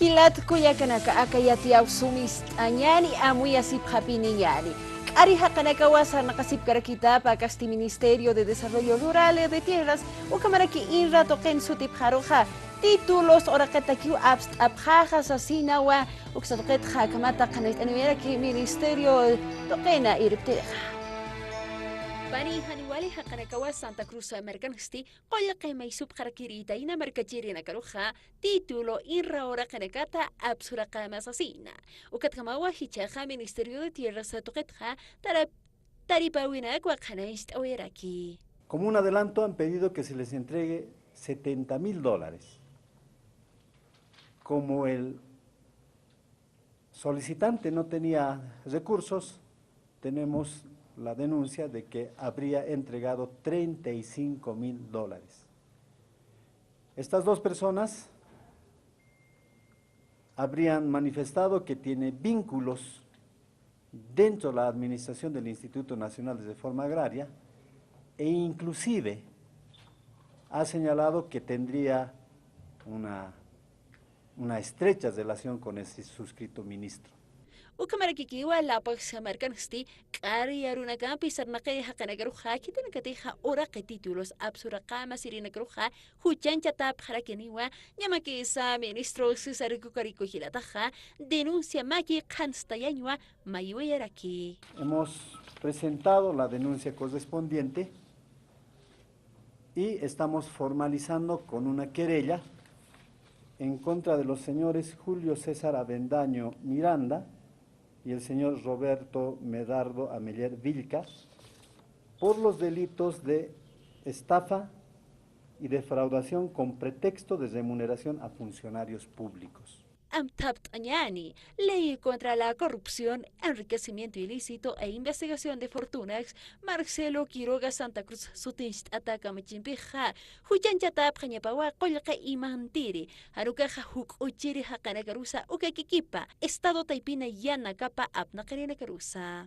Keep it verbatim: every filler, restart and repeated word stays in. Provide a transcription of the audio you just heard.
Jilat kullakanaka, aka yatiyaw sumist'añäni, amuyasipxapiniñäni. K'ari jaqinakawa sarnaqasipkarakitapa kasti Ministerio de Desarrollo Rural de Tierras, ukhamaraki INRA tuqin sutipxaruxa, títulos uraqitakiw apst'apxaxa sasinawa, uksa tuqitxa akhamata qhanañcht'aniwayaraki Ministerio tuqina irptirixa. Pani janiw wali jaqinakawa Santa Cruz markansti, qullqi maysupxarakirïtayna markachirinakaruxa, título INRA uraqinakata apsuraqama sasina. Ukatjamawa jichhaxa Ministerio de Tierras tuqitxa tara-, taripäwinakwa qhanañcht'awayaraki. Como un adelanto, han pedido que se les entregue setenta mil dólares. Como el solicitante no tenía recursos, tenemos la denuncia de que habría entregado treinta y cinco mil dólares. Estas dos personas habrían manifestado que tiene vínculos dentro de la administración del Instituto Nacional de Reforma Agraria e inclusive ha señalado que tendría una, una estrecha relación con ese suscrito ministro. Ukhamarakikiwa Lapax markansti, k'ari arunakampi sarnaqi jaqinakaruxa, khitinakatixa uraqi títulos apsuraqama sirinakaruxa, juchañchatapxarakiniwa, ñamakisa ministro César Cocarico jilataxa, denuncia maki qhanstayañwa mayiwayaraki. Hemos presentado la denuncia correspondiente y estamos formalizando con una querella en contra de los señores Julio César Avendaño Miranda y el señor Roberto Medardo Ameller Vilca por los delitos de estafa y defraudación con pretexto de remuneración a funcionarios públicos. Amthapt'añäni, Ley contra la Corrupción, Enriquecimiento Ilícito e Investigación de Fortunas, Marcelo Quiroga Santa Cruz sutincht'ata kamachimpixa, juchañchatapxañapawa qullqi imantiri, jan ukaxa juk'uchiri jaqinakarusa ukakikipa, Estado taypina yanakapa apnaqirinakarusa.